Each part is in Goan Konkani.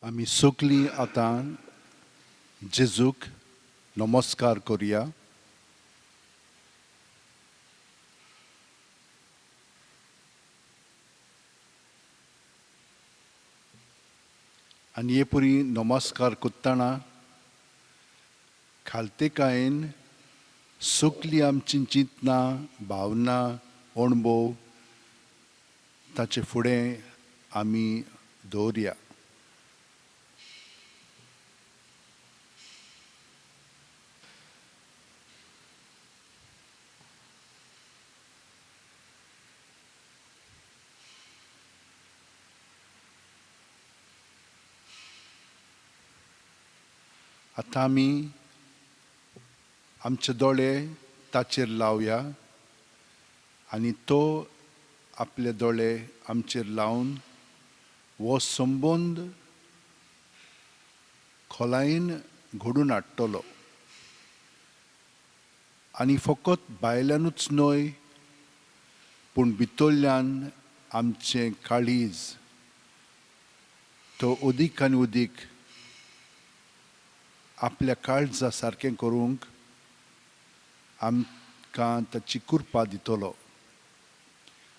आमी सगलीं आतां जेजूक नमस्कार करुया. आनी हे परी नमस्कार करतना खालतेकायेन सगलीं आमचीं चिंतनां, भावना, अणभव ताचे फुडें आमी दवरया. आतां आमी आमचे दोळे ताचेर लावया आनी तो आपले दोळे आमचेर लावन हो संबंद खोलायेन घडून हाडटलो. आनी फकत भायल्यानूच न्हय पूण भितरल्यान आमचें काळीज तो अदीक आनी अदीक आपल्या काळजा सारकें करूंक आमकां ताची कृपा दितलो.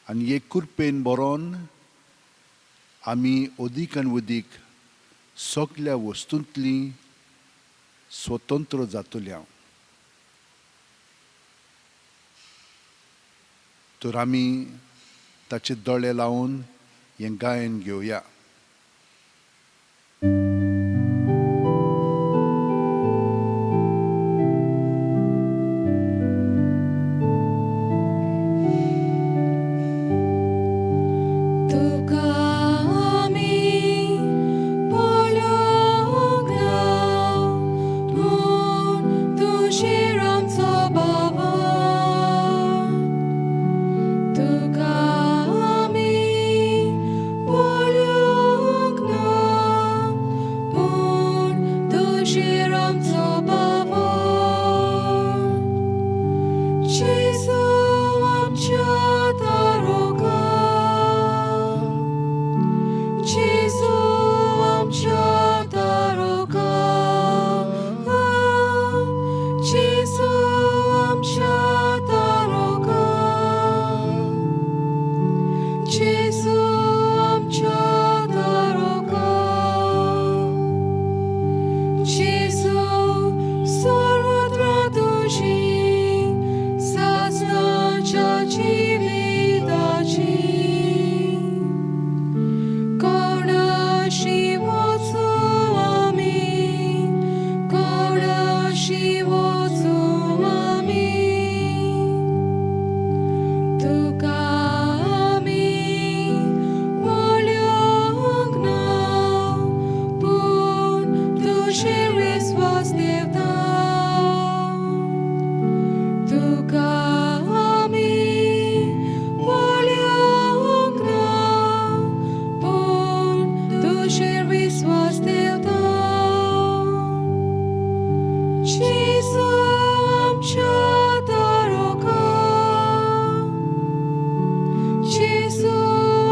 आनी हे कृपेन बरोवन आमी अदीक आनी अदीक सगल्या वस्तूंतलीं स्वतंत्र जातल्या. तर आमी ताचे दोळे लावन हें गायन घेवया. तुका आमी पळोवंक ना, पूण तुजेर आमचो भावार्थ. तुका आमी पळोवंक ना, पूण तुजेर आमचो भावार्थ. जेजू आमच्या तारोका, जेजू आमच्या तारोका, जेजू आमच्या तारोका, जेजू आमच्या तारोका. जेजू सर्वत्र तुजी सासणाच्या जिविताची. कोणाशी वचूं आमी, कोणाशी वचूं आमी. तुका आमी पळोवंक ना, पूण तुजेर विस्वास ठेवता. तुका आमी पळोवंक ना, पूण तुजेर विस्वास ठेवता. जेजू आमच्या तारोका, जेजू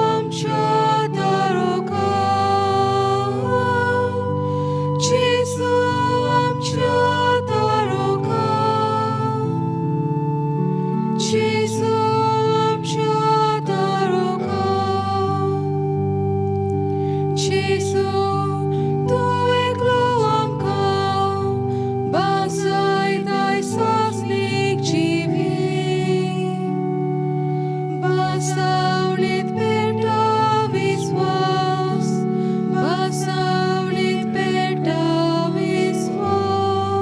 आमच्या तारोका, जेजू आमच्या तारोका, जेजू आमच्या तारोका. जेजू तूं एकलो आमकां भासयताय सासणीक जिवीत. भासावलीत पेट्टा विस्वास, भासावलीत पेट्टा विस्वास.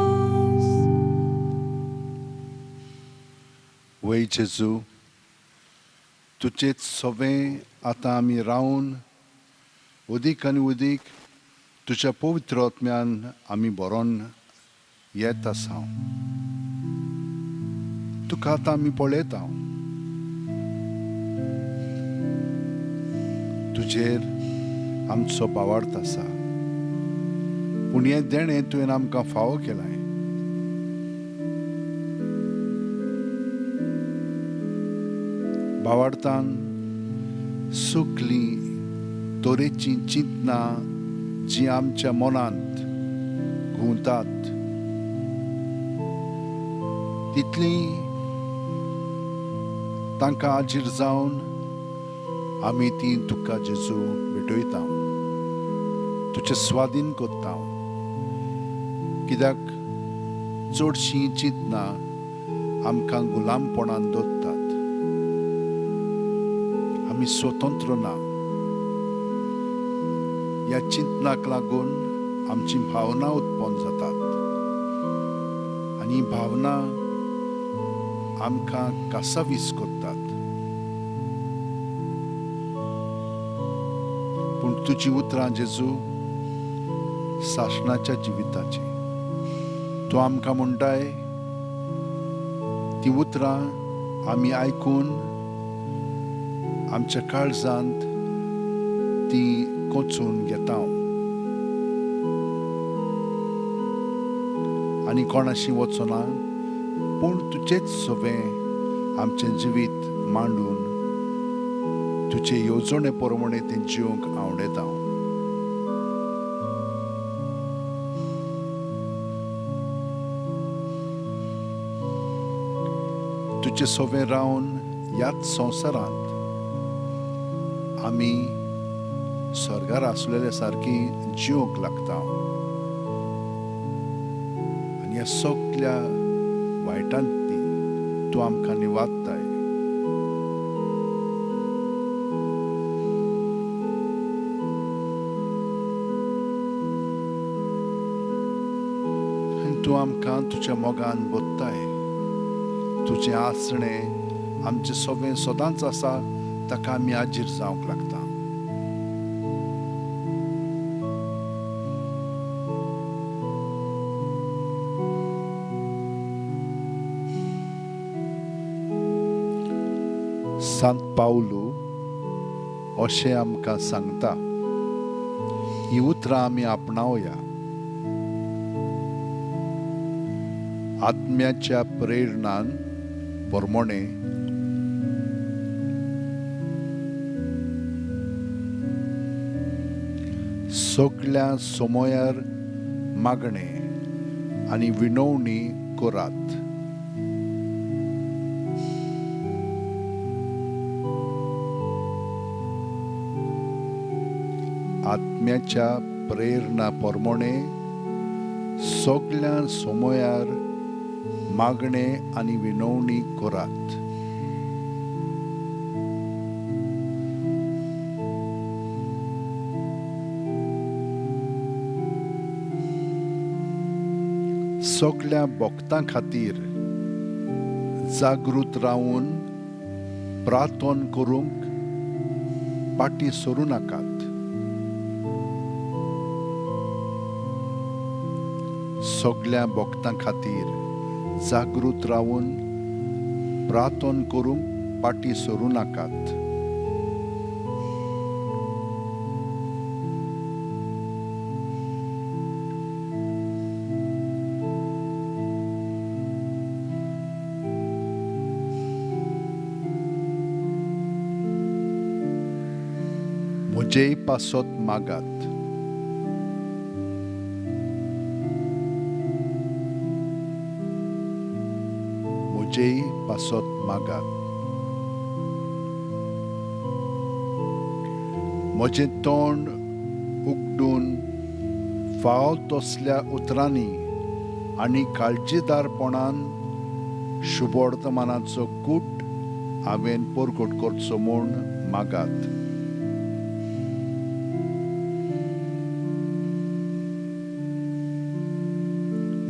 वय जेजू, तुजेच सवें आतां आमी रावन अदीक आनी अदीक तुज्या पवित्र आत्म्यान आमी बरोवन येत आसा. तुका आतां आमी पळयता, तुजेर आमचो भावार्थ आसा, पूण हें देणें तुवें आमकां फावो केलां. भावार्थान सगलीं तरेचीं चिंतनां जी आमच्या मनांत घुंवतात तितली तांकां आजीर जावन आमी ती तुका जेजू भेटयता, तुजे स्वाधीन करता. कित्याक चडशीं चिंतना आमकां गुलामपणान दवरतात, आमी स्वतंत्र ना. ह्या चिंतनाक लागून आमची भावना उत्पन्न जातात आनी भावना आमकां कासावीस करतात. पूण तुजी उतरां जेजू सासणाच्या जिविताची, तूं आमकां म्हणटाय ती उतरां आमी आयकून आमच्या काळजांत ती कोचून घेता आनी कोणाशी वचना, पूण तुजेच सवें आमचें जिवीत मांडून तुजे येवजणे प्रमाणे तें जिवंक आवडटा. तुजे सवें रावन ह्याच संवसारांत आमी स्वर्गार आसलेले सारकी जिवंक लागता आनी ह्या सगल्या वायटांतली तूं आमकां निवादताय. आनी तूं आमकां तुज्या मोगान बोत्ताय. तुजें आसणें आमचें सगळें सदांच आसा, ताका आमी आजीर जावंक लागता. सांत पावलू अशें आमकां सांगता, ही उतरां आमी आपणावया. आत्म्याच्या प्रेरणान परमणे सगल्या समयार मागणे आनी विनवणी करात. आत्म्याच्या प्रेरणा प्रमाणे सगल्या समयार मागणे आनी विनवणी करात. सगल्या भक्तां खातीर जागृत रावन प्रार्थना करूंक फाटीं सरूं नाकात. सगल्या भक्तां खातीर जागृत रावन प्रार्थना करूंक फाटीं सरूं नाकात. म्हजेय पासत मागात. म्हजेय पासत मागात. म्हजें तोंड उगडून फाव तसल्या उतरांनी आनी काळजीदारपणान शुभवर्तमानाचो कूट हांवें परगट करचो म्हूण मागात.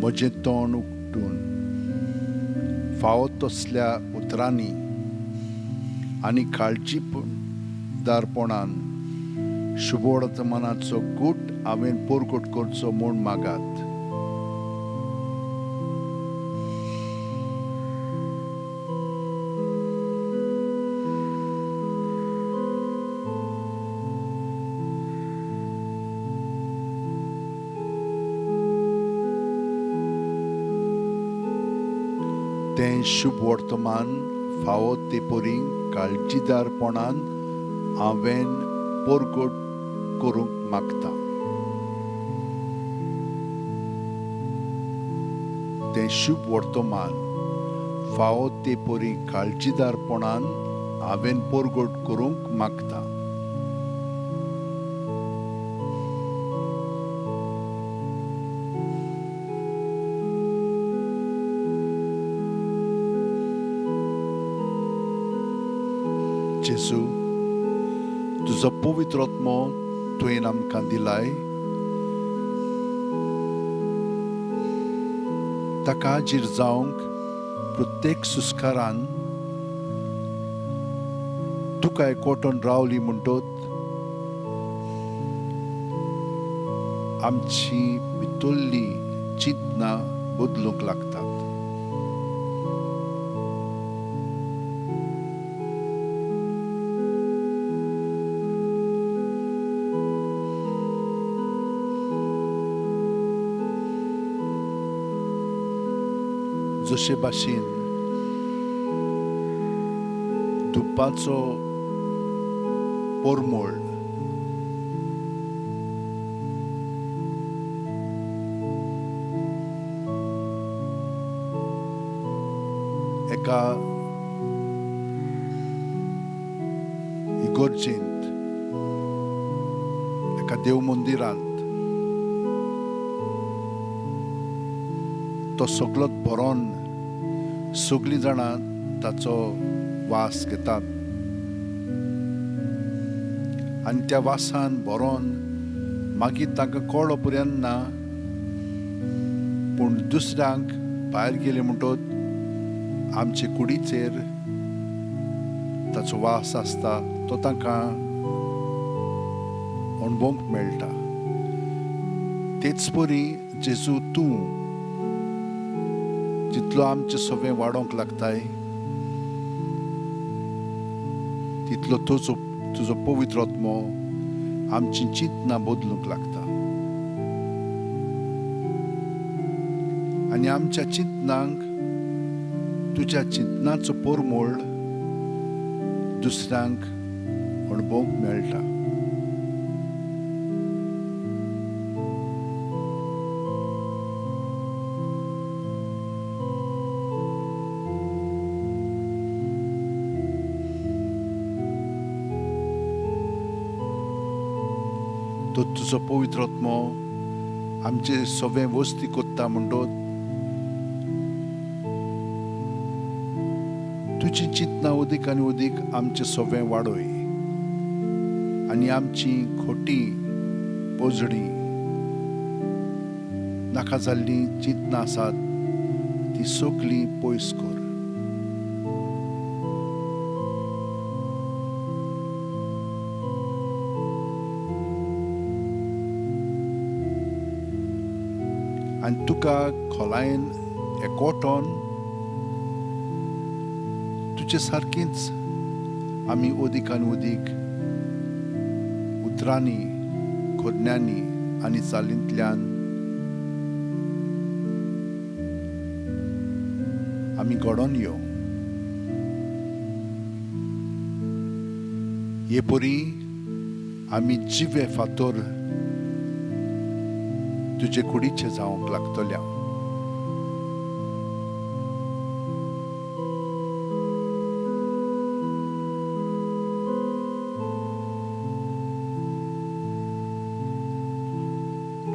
म्हजें तोंड उगडून फावो तसल्या उतरांनी आनी काळजीदारपणान शुभवर्तमानाचो गूट हांवें परगट करचो म्हूण मागात. तें शुभ वर्तमान फावो ते परी काळजीदारपणान हांवें परगट करूंक मागता. तें शुभ वर्तमान फावो ते परी काळजीदारपणान हांवें परगट करूंक मागता. जेजू, तुजो पवित्र आत्मो तुवें आमकां दिलाय, ताका हाजीर जावंक प्रत्येक सुस्कारान तुका एकवटून रावली म्हणटत आमची भितरली चिंतना बदलूंक लागतात. जशे भाशेन धुपाचो परमळ एका इगर्जेंत, एका देव मंदिरांत तो सगळोच भरोन सगळीं जाणां ताचो वास घेतात आनी त्या वासान भरोन मागीर तांकां कळो पर्यंत ना, पूण दुसऱ्यांक भायर गेले म्हणटत आमचे कुडीचेर ताचो वास आसता, तो तांकां अणभवंक मेळटा. तेच परी जेजू, तूं जितलो आमचे सगळें वाडोवंक लागताय तितलो तुजो तुजो पवित्र आत्मो आमची चिंतना बदलूंक लागता आनी आमच्या चिंतनांक तुज्या चिंतनाचो परमळ दुसऱ्यांक अणभवंक मेळटा. तो तुजो पवित्र आत्मो आमचे सगळे वस्ती कोत्ता म्हणटत तुजी चिंतना अदीक आनी अदीक आमचे सगळे वाडय आनी आमची खोटी पोजडी नाका जाल्लीं चिंतना आसात ती सगळीं पयस कर. आनी तुका खोलायेन एकवटोन तुजे सारकीच आमी अदीक आनी अदीक उतरांनी, खोदण्यांनी आनी चालींतल्यान आमी घडोवन यो. हे परी आमी जिवे फातर तुजे कुडीचे जावंक लागतल्या.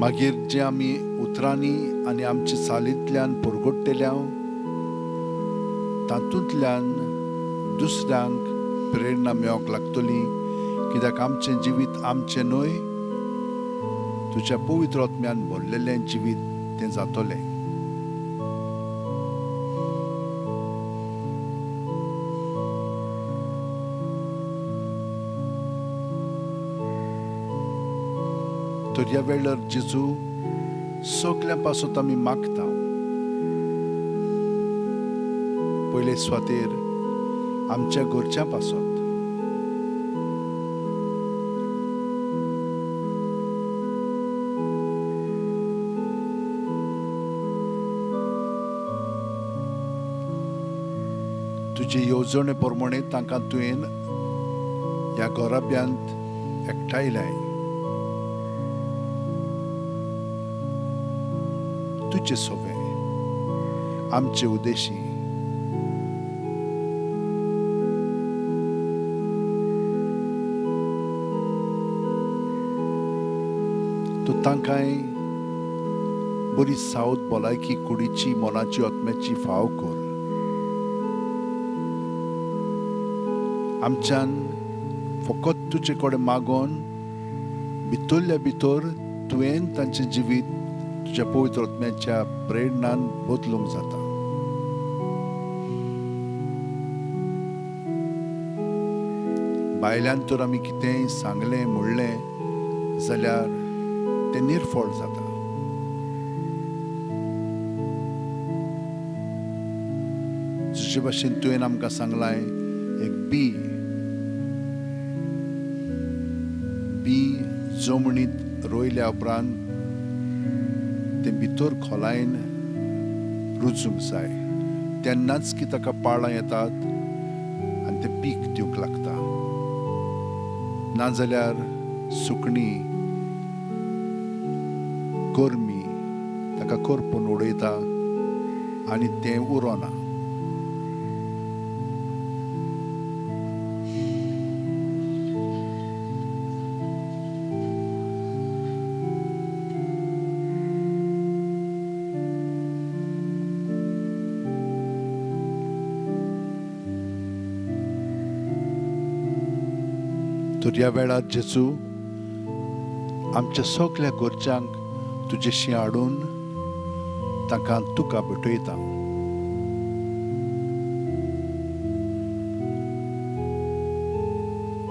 मागीर जे आमी उतरांनी आनी आमच्या चालींतल्यान परगट्टेल्या तातूंतल्यान दुसऱ्यांक प्रेरणा मेळोंक लागतली, कित्याक आमचें जिवीत आमचें न्हय, तुज्या पवित्र आत्म्यान भरलेलें जिवीत तें जातलें. तर ह्या वेळार जेजू सगळ्यां पासत आमी मागता, पयले सुवातेर आमच्या घरच्यां पासत, तुजे येवजणे प्रमाणे तांकां तुवें ह्या घराब्यांत एकठांयलाय. तुजे सगळें आमचे उद्देशी. तूं तांकांय बरी सावध भलायकी कुडीची, मनाची, आत्म्याची फाव कर. आमच्यान फकत तुजे कडेन मागोन भितरल्या भितर तुवें तांचें जिवीत तुज्या पवित्र आत्म्याच्या प्रेरणान बदलूंक जाता. भायल्यान तर आमी कितेंय सांगलें म्हणलें जाल्यार तें निर्फळ जाता. जशे भाशेन तुवें आमकां सांगलां एक बी बी जमनीत रोयल्या उपरांत तें भितर खोलायेन रुजूंक जाय, तेन्नाच की ताका पाळां येतात आनी तें पीक दिवंक लागता. नाजाल्यार सुकणीं करमी ताका करपून उडयता आनी तें उरोना. तर ह्या वेळार जेजू आमच्या सगल्या घरच्यांक तुजेशी हाडून तांकां तुका भेटयता.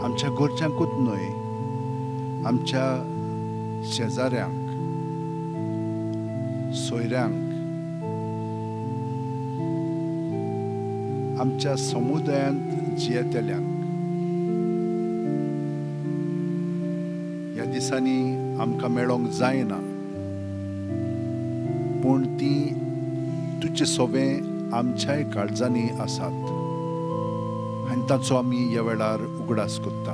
आमच्या घरच्यांकूच न्हय, आमच्या शेजाऱ्यांक, सोयऱ्यांक, आमच्या समुदायांत जियेतल्यांक ह्या दिसांनी आमकां मेळोंक जायना, पूण ती तुजे सोबें आमच्याय काळजांनी आसात आनी ताचो आमी ह्या वेळार उगडास करता.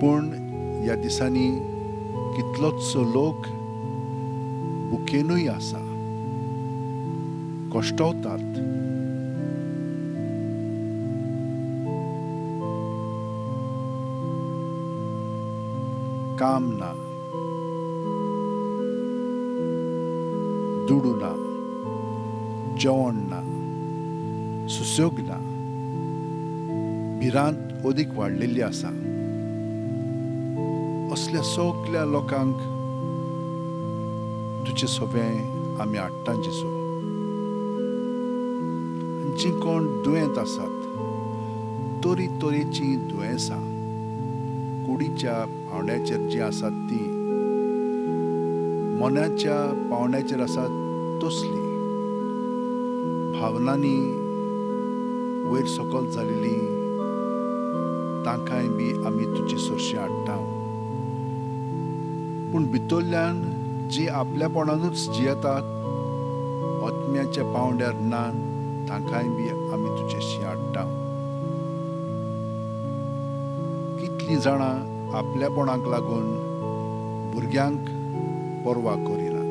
पूण ह्या दिसांनी कितलोच लोक भुकेनूय आसा, कश्टवतात. काम ना, दुडू ना, जेवण ना, सुसेग ना, भिरांत अदीक वाडलेली आसा. असल्या सगल्या लोकांक तुजे सोबें आमी हाडटा जेजू. जीं कोण दुयेंत आसात, तरी तरेचीं दुयेंसां कुडीच्या पावंड्याचेर जीं आसात तीं, मनाच्या पावंड्याचेर आसात तसलीं, भावनांनी वयर सकल जालेलीं, तांकांय बी आमी तुजी सरशी हाडटा. पूण भितरल्यान जीं आपल्यापणानूच जियेतात, आत्म्याच्या पावंड्यार ना, तांकांय बी आमी तुजेशी हाडटा. कितलीं जाणां आपल्यापणाक लागून भुरग्यांक पर्वा करिना.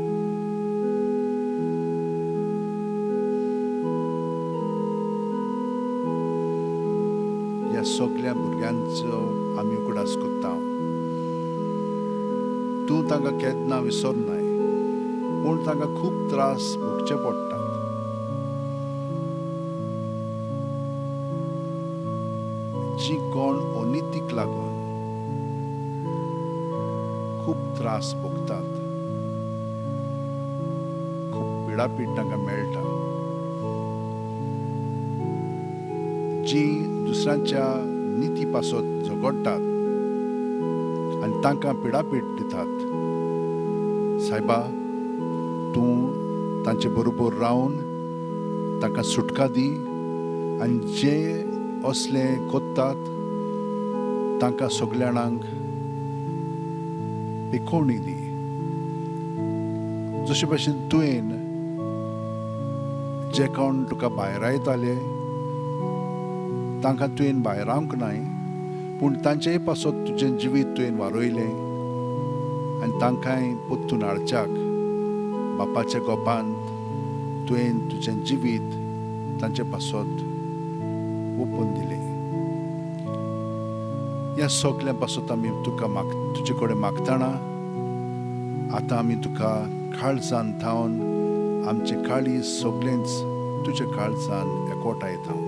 ह्या सगल्या भुरग्यांचो आमी उगडास करता. तूं तांकां केन्ना विसरनाय, पूण तांकां खूब त्रास भोगचे पडटात. जीं कोण अनितीक लागून खूब त्रास भोगतात, खूब पिडापीड तांकां मेळटा, जीं दुसऱ्यांच्या निती पासत झगडटात आनी तांकां पिडापीड दितात, सायबा तूं तांचे बरोबर रावन तांकां सुटका दी आनी जे असले कोत्तात तांकां सगळ्यांक पिकोवणी दी. जशे भाशेन तुवें जे कोण तुका भायरायताले तांकां तुवें भायरावंक नाय, पूण तांचेय पासत तुजें जिवीत तुवें वारयलें आनी तांकांय परतून हाडच्याक बापाच्या गोपांत तुवें तुजें जिवीत तांचे पासत ओपून दिलें. ह्या सगळ्यां पासत आमी तुका तुजे कडेन मागतना आतां आमी तुका काळजान थावन आमचे काळीज सगळेंच तुज्या काळजान एकवटायता.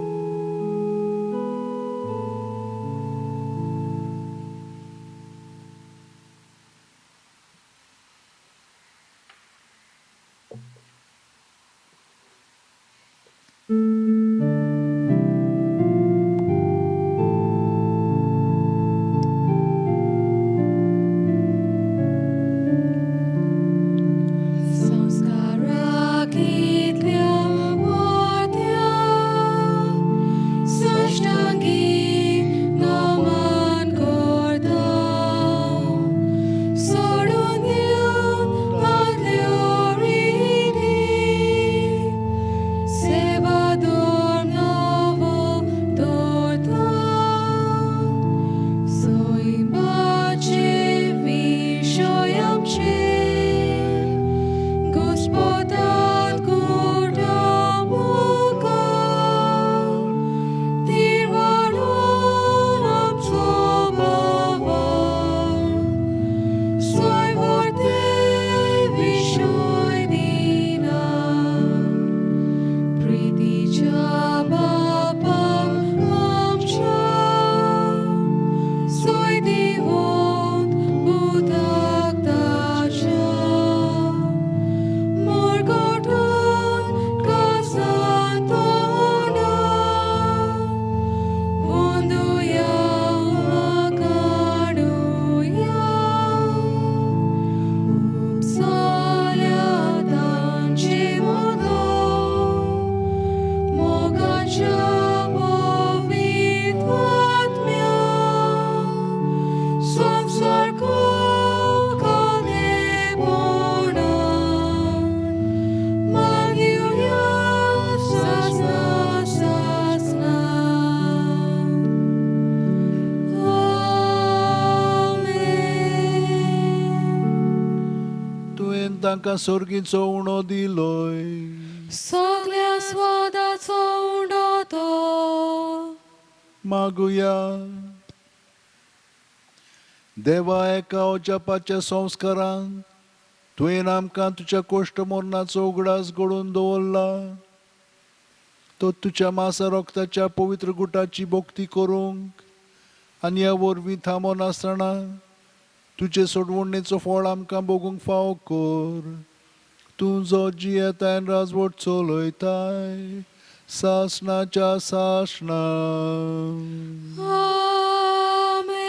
तांकां सोर्गीचो उणो दिलोय, सगळ्या स्वादाचो उणो तो. मागुया. देवा, एका अजापाच्या संस्कारान तुवें आमकां तुज्या कोश्ट मरणाचो उगडास घडोवन दवरला. तो तुज्या मासा रक्ताच्या पवित्र गुटाची भक्ती करूंक आनी ह्या वरवीं थांबनासतना तुजे सोडवणेचो फळ आमकां भोगूंक फावो कर. तूं जो जियेताय राजवट चलयताय सासणाच्या सासणा. आमेन.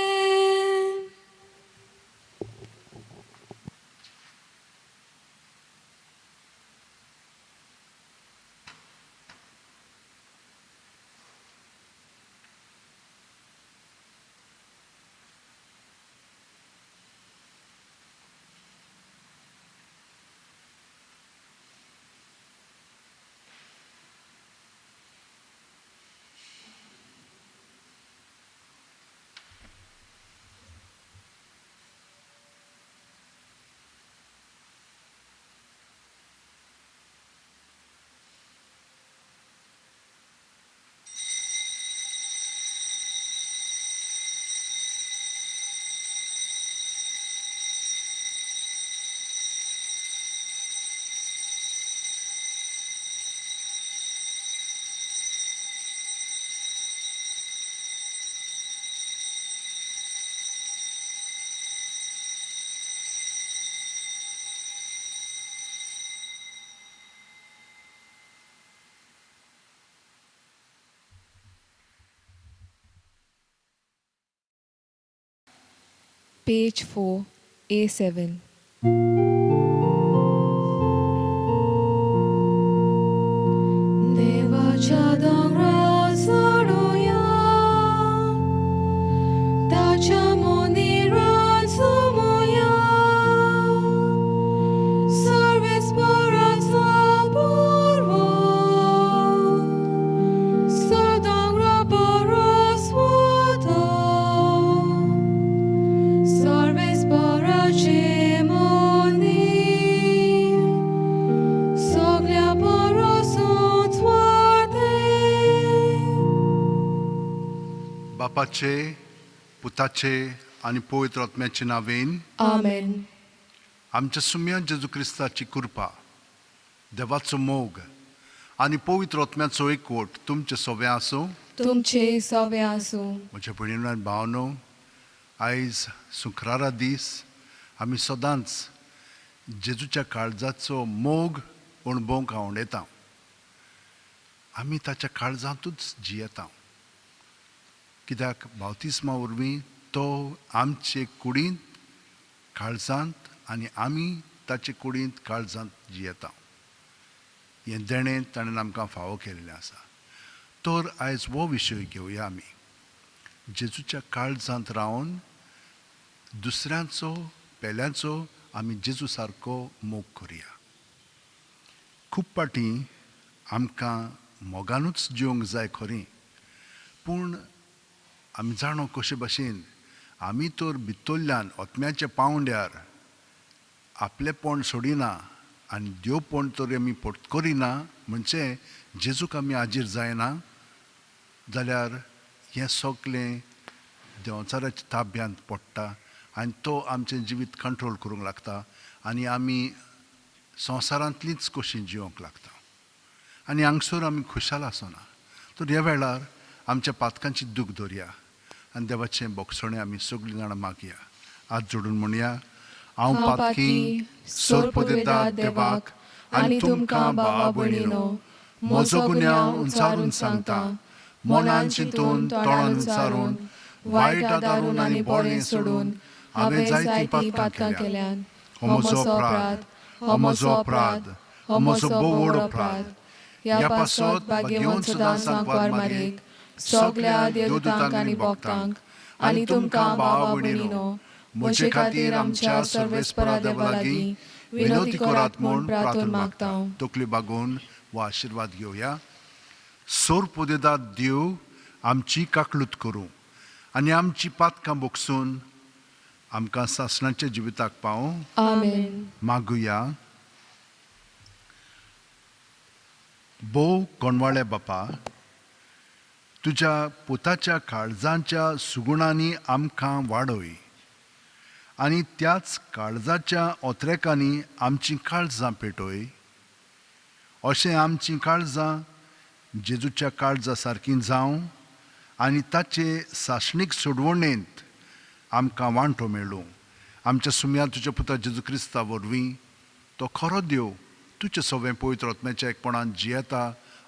Page 4, A7. देवाच्या दोंगरार चडुया, ताच्या मंदिरांत जमुया, सर्वेस्पराचो पर्वत, दोंगरा परस वता, सर्वेस्पराचे बापाचे, पुताचे आनी पवित्र आत्म्याचे नांवेन. आमेन. आमच्या सुम्या जेजू क्रिस्ताची कृपा, देवाचो मोग आनी पवित्र आत्म्याचो एकवट तुमचे सगळें आसूं. तुमचे सवे आसूं. म्हज्या भयणीनो आनी भावनो, आयज शुक्रारा दीस आमी सदांच जेजूच्या काळजाचो मोग अणभवंक आवडटा. आमी ताच्या काळजांतूच जियेता, कित्याक बावतिस्मा वरवीं तो आमचे कुडींत काळजांत आनी आमी ताचे कुडींत काळजांत जियेता. हें देणें ताणें आमकां फावो केल्लें आसा. तर आयज हो विशय घेवया आमी, जेजूच्या काळजांत रावन दुसऱ्यांचो पेल्यांचो आमी जेजू सारको मोग करुया. खूब फावटी आमकां मोगानूच जिवंक जाय खरी, पूण आमी जाणो कशे भाशेन आमी तर भितरल्यान आत्म्याच्या पांवड्यार आपलेपण सोडिना आनी देवपण तर आमी करिना, म्हणजे जेजूक आमी हाजीर जायना जाल्यार हें सगलें देंवचाराच्या ताब्यांत पडटा आनी तो आमचें जिवीत कंट्रोल करूंक लागता आनी आमी संवसारांतलीच कशी जिवंक लागता आनी हांगसर आमी खुशाल आसना. तर ह्या वेळार आमच्या पातकांची दूख दवरया आनी देवाचें बोगसणें आमी सगळीं जाणां मागया. हात जोडून म्हणया, हांव पातकी सोरपदेदा देवाक आनी तुमकां भावा भयणीनो म्हजो गुन्यांव उंचारून सांगता. मनान चिंतून, तोंडान उच्चारून, वायट आदारून आनी बरें सोडून हांवें जायतीं पातकां केल्यान. हो म्हजो अपराध, हो म्हजो अपराध, हो म्हजो भोव व्हड अपराध. ह्या पासत भाग्यवंत सदां सांकवार मारयेक, सगल्या देवदूतांक आनी भक्तांक आनी तुमकां भावा भयणीनो म्हजे खातीर आमच्या सर्वेस्परा देवा लागीं विनवती करात म्हूण प्रार्थना मागता. तकली बागोवन हो आशिर्वाद घेवया. सोरपोदेदाद देव आमची काकलूत करूं आनी आमची पातकां बोगसून आमकां सासणाच्या जिविताक पावूं. आमेन. मागुया. भोव कोणवाळ्या बापा, तुज्या पुताच्या काळजाच्या सुगुणांनी आमकां वाडय आनी त्याच काळजाच्या ओत्रेकांनी आमचीं काळजां पेटय. अशें आमचीं काळजां जेजूच्या काळजा सारकीं जावं आनी ताचे सासणीक सोडवणेंत आमकां वांटो मेळूं. आमच्या सुम्या तुज्या पुता जेजू क्रिस्ता वरवीं, तो खरो देव, तुजे सवें पवित्र आत्म्याच्या एकपणान जियेता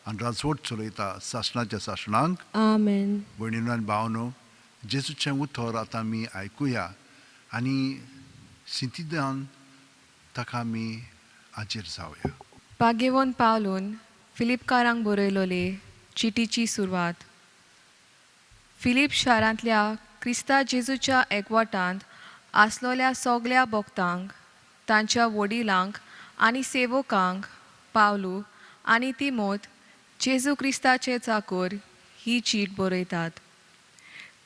आनी राजवट चलयता सासणाच्या सासणांक. आमेन. भयणीनो आनी भावनो, जेजूचें उतर आतां आमी आयकुया आनी सिंतिदान ताका आमी हाजीर जावया. भाग्यवंत पावलून फिलिपकारांक बरयलोले चिटीची सुरवात. फिलीप शारांतल्या क्रिस्ता जेजूच्या एकवटांत आसलोल्या सगल्या भक्तांक, तांच्या वडिलांक आनी सेवकांक पावलू आनी तिमोत जेजू क्रिस्ताचे चाकोर ही चीट बरयतात.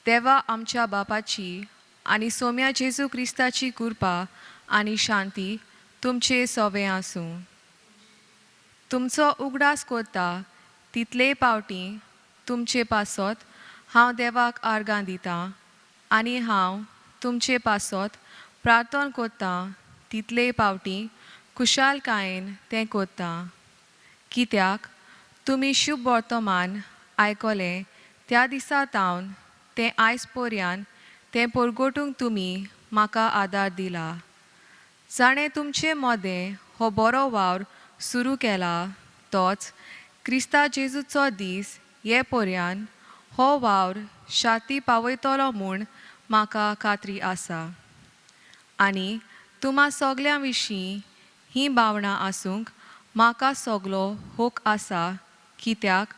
देवा आमच्या बापाची आनी सोम्या जेजू क्रिस्ताची कृपा आनी शांती तुमचे सवे आसूं. तुमचो उगडास करता तितलेय पावटी तुमचे पासत हांव देवाक आर्गां दितां आनी हांव तुमचे पासत प्रार्थना करतां तितलेय पावटी खुशालकायेन तें करतां, कित्याक तुमी शुभ वर्तमान आयकलें त्या दिसा तावन तें आयज पर्यान तें परगटूंक तुमी म्हाका आदार दिला. जाणें तुमचे मदें हो बरो वावर सुरू केला तोच क्रिस्ता जेजूचो दीस ये पर्यान हो वावर शाती पावयतलो म्हूण म्हाका खात्री आसा. आनी तुमा सगल्यां विशीं हीं भावनां आसूंक म्हाका सगलो होक आसा, कित्याक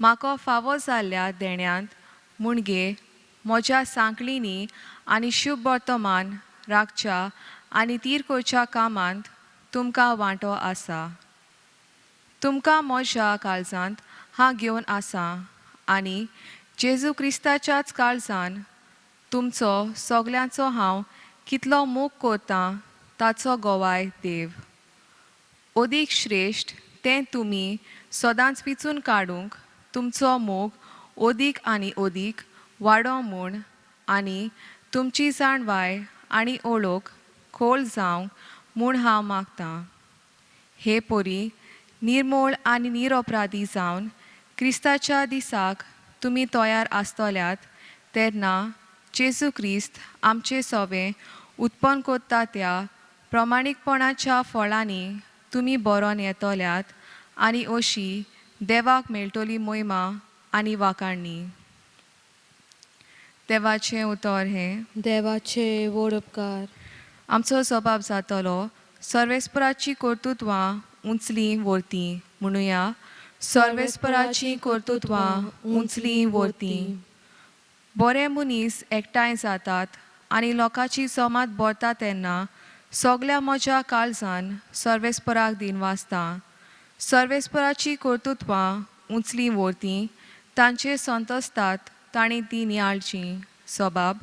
म्हाका फावो जाल्ल्या देण्यांत म्हणजे म्हज्या सांकळींनी आनी शुभ वर्तमान राखच्या आनी तीर करच्या कामांत तुमकां वांटो आसा. तुमकां म्हज्या काळजांत हांव घेवन आसा आनी जेजू क्रिस्ताच्याच काळजान तुमचो सगल्यांचो हांव कितलो मोग करतां ताचो गोवाय देव. अदीक श्रेश्ठ तें तुमी सदांच विचून काडूंक तुमचो मोग अदीक आनी अदीक वाडो म्हूण आनी तुमची जाणवाय आनी ओळख खोल जावंक म्हूण हांव मागतां. हे पोरी निर्मोळ आनी निरपराधी जावन क्रिस्ताच्या दिसाक तुमी तयार आसतल्यात तेन्ना जेजू क्रिस्त आमचे सोवे उत्पन्न करता त्या प्रमाणीकपणाच्या फळांनी तुमी बरोन येतल्यात आनी अशी देवाक मेळटली मोहिमा आनी वाखाणणी. देवाचें उतर हें. देवाचे व्हड उपकार. आमचो स्वभाव जातलो सर्वेस्पराची कर्तृत्वां उंचली व्हरती म्हणुया. सर्वेस्पराची कर्तृत्वां उंचली व्हरती. बरे मनीस एकठांय जातात आनी लोकांची जमात भरता तेन्ना सगल्या म्हज्या काळजान सर्वेस्पराक दिनवासता. सर्वेस्पराची कर्तृत्वां उंचली व्हरती तांचे संतोसतात तांणी ती नियाळची. स्वभाव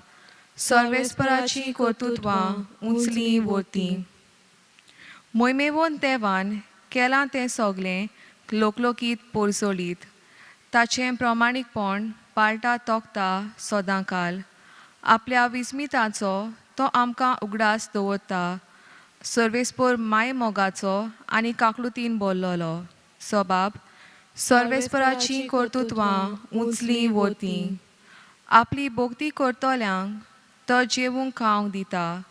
सर्वेस्पराची कर्तृत्वां उंचली व्हरती. मोहिमेवन देवान केलां तें सगलें लोकलोकीत पोरजोलीत ताचें प्रमाणीकपण पाळटा तोखता सदांकाल. आपल्या विस्मिताचो तो आमकां उगडास दवरता. सर्वेस्पर मायमोगाचो आनी काकळुतीन भरलेलो. स्वभाव सर्वेस्पराचीं कर्तृत्वां उंचली व्हरती. आपली भोगती करतल्यांक तो जेवूंक खावंक दिता.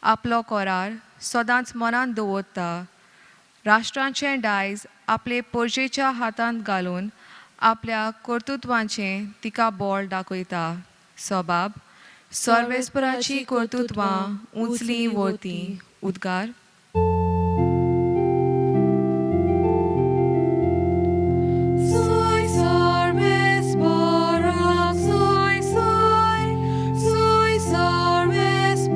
आपलो करार सदांच मनांत दवरता. राष्ट्रांचें दायज आपले पोरजेच्या हातांत घालून आपल्या कर्तृत्वाचें तिका बळ दाखयता. स्वभाव सर्वेस्पराची कर्तृत्वां उंचली व्हरती. उद्गार. Soy sarvesparak, soy soy, soy sarvesparak.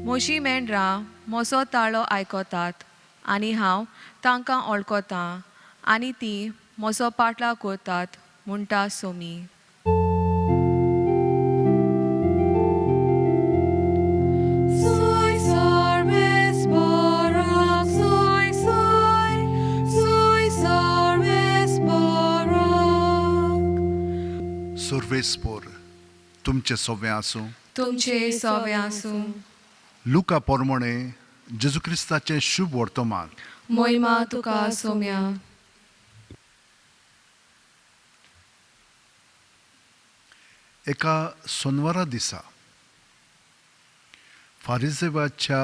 म्हजीं मेंढरां म्हजो ताळो आयकतात आनी हांव तांकां वळखतां आनी तीं म्हजो पाटलाव करतात म्हणटा Somi. Soy sarvesparak, soy soy, soy sarvesparak. सर्वेस्पोर तुमचें सोवें आसूं. तुमचे सोवे आसूं. लुका पोरमोणे जेजू क्रिस्ताचें शुभ वर्तमान. मोहिमा तुका सोम्या. एका सोनवारा दिसा फारिजेवाच्या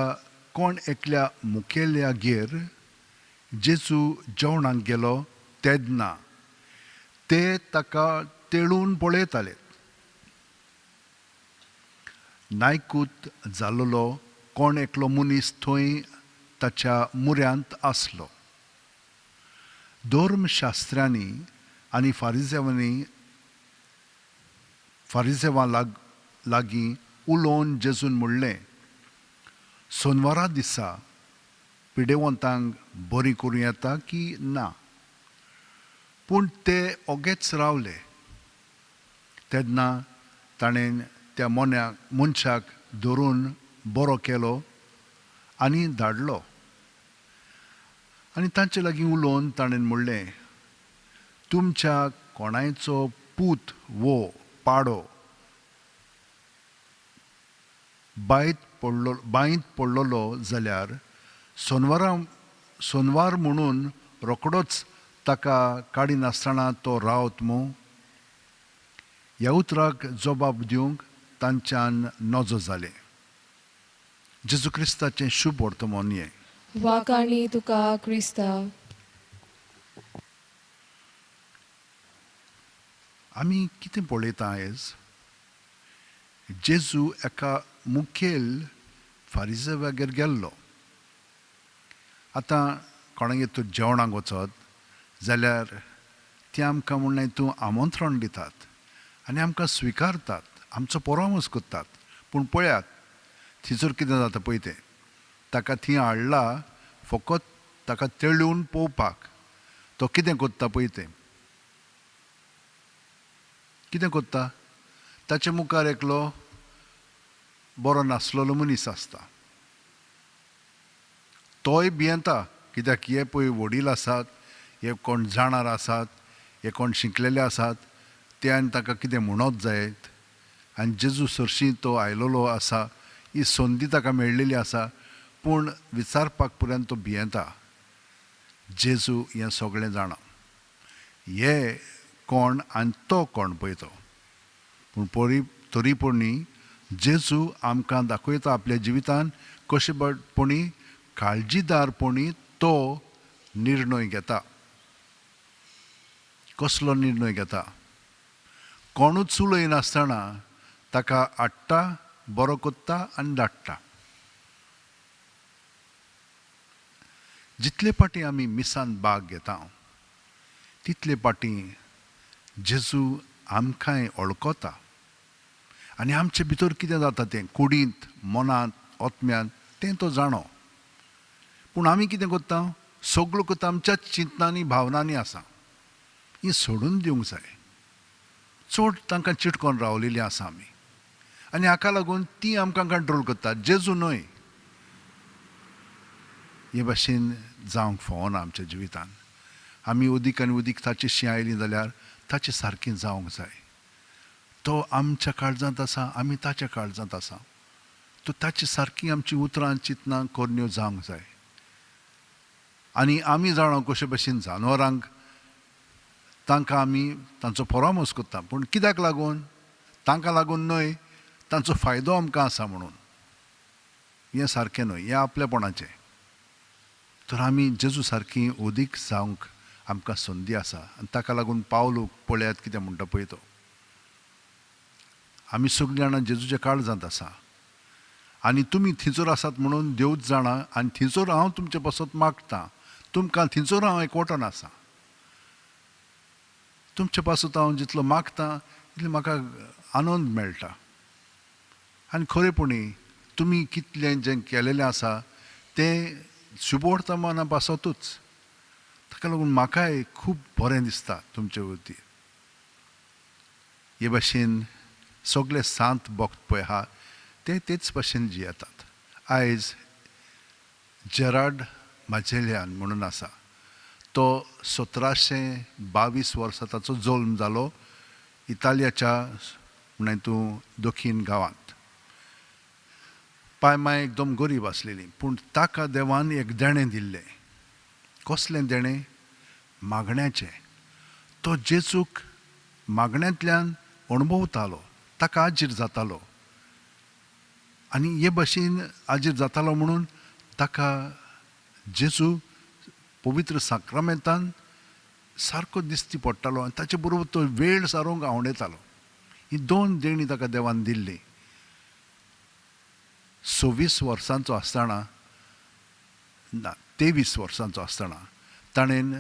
कोण एकल्या मुखेल्यागेर जेजू जेवणाक गेलो तेन्ना ते ताका तेळून पळयताले. नायकूत जालोलो कोण एकलो मनीस थंय ताच्या मुऱ्यांत आसलो. धर्मशास्त्र्यांनी आनी फारिजेवांनी फारिजेवां लागीं उलोवन जेजून म्हणलें, सोनवारा दिसा पिडेवंतांक बरी करूं येता की ना? पूण ते ओगेच रावले. तेन्ना ताणें त्या मनशाक धरून बरो केलो आनी धाडलो. आनी तांचे लागीं उलोवन ताणें म्हणलें, तुमच्या कोणायचो पूत वो पाडो बांयत पडलेलो जाल्यार सोनवार म्हणून रोखडोच ताका काडिनासतना तो रावत मू? ह्या उतराक जबाब दिवंक तांच्यान नजो जालें. जेजू क्रिस्ताचें शुभ वर्तमान हें. वाखाणी तुका क्रिस्ता. आमी कितें पळयता आयज? जेजू एका मुखेल फारिजेवागेर गेल्लो. आतां कोणागेर तूं जेवणाक वचत जाल्यार ते आमकां म्हणलें तूं आमंत्रण दितात आनी आमकां स्विकारतात, आमचो परामर्श करतात. पूण पळयात थंयसर कितें जाता पळय तें. ताका थंय हाडला फकत ताका तेळून पळोवपाक तो कितें करता पळय तें. कितें करता? ताचे मुखार एकलो बरो नासलेलो मनीस आसता. तोय भियेता कित्याक हे पळय वडील आसात, हे कोण जाणार आसात, हे कोण शिकलेले आसात, ते आनी ताका कितें म्हणत जायत आनी जेजू सरशी तो आयलेलो आसा, ही संदी ताका मेळ्ळेली आसा, पूण विचारपाक पर्यंत तो भियेता. जेजू हें सगळें जाणा, हे कोण आनी तो कोण पळय तो. पूण परी तरी पूण जेजू आमकां दाखयता आपल्या जिवितान कशें पणी काळजीदारपणी तो निर्णय घेता. कसलो निर्णय घेता? कोणूच उलयनासतना ताका हाडटा, बरो कोत्ता आनी धाडटा. जितले फाटीं आमी मिसान भाग घेता तितले फाटीं जेजू आमकांय वळखता आनी आमचे भितर कितें जाता तें कुडींत, मनांत, आत्म्यांत तें तो जाणो. पूण आमी कितें करता? सगळो करता आमच्या चिंतनांनी भावनांनी आसा. ही सोडून दिवंक जाय. चड तांकां चिटकोन रावलेलीं आसा आमी आनी हाका लागून ती आमकां कंट्रोल करता, जेजू न्हय. हे भाशेन जावंक फावना आमच्या जिवितान. आमी उदीक आनी उदीक ताची शी आयली जाल्यार ताचे सारकें जावंक जाय. तो आमच्या काळजांत आसा, आमी ताच्या काळजांत आसा. तो ताची सारकी आमची उतरां चिंतनां करण्यो जावंक जाय. आनी आमी जाणा कशे भशेन जानवरांक तांकां आमी तांचो परामर्श करता, पूण कित्याक लागून? तांकां लागून न्हय, तांचो फायदो आमकां आसा म्हणून. हें सारकें न्हय, हें आपलेपणाचें. तर आमी जेजू सारकी उदीक जावंक आमकां संदी आसा आनी ताका लागून पावलो पळयात कितें म्हणटा पळय तो. आमी सगळीं जाणां जेजूच्या काळजांत आसा आनी तुमी थंयसर आसात म्हणून देवूच जाणा आनी थंयसर हांव तुमचे पासत मागतां, तुमकां थंयसर हांव एकवटन आसा. तुमचे पासत हांव जितलो मागतां तितलो म्हाका आनंद मेळटा. आनी खरेपणी तुमी कितलें जें केलेलें आसा तें शुभवर्तमाना पासतूच, ताका लागून म्हाकाय खूब बरें दिसता तुमचे वतीन. हे भाशेन सगळे सांत भक्त पळय आहा ते तेच भाशेन जियेतात. आयज जेराड माजेल्यान म्हणून आसा, तो 1722 वर्सां ताचो जल्म जालो इतालियाच्या म्हण तूं दक्षीण गांवांत. पाय माय एकदम गरीब आसलेली, पूण ताका देवान एक देणें दिल्लें. कसलें देणें? मागण्याचें. तो जेजूक मागण्यांतल्यान अणभवतालो, ताका आजीर जातालो आनी हे भाशेन आजीर जातालो म्हणून ताका जेजू पवित्र साक्रामेंतान सारको दिश्टी पडटालो आनी ताचे बरोबर तो वेळ सारोवंक आवडटालो. ही दोन देणीं ताका देवान दिल्ली. 26 वर्सांचो आसतना, ना 23 वर्सांचो आसतना ताणें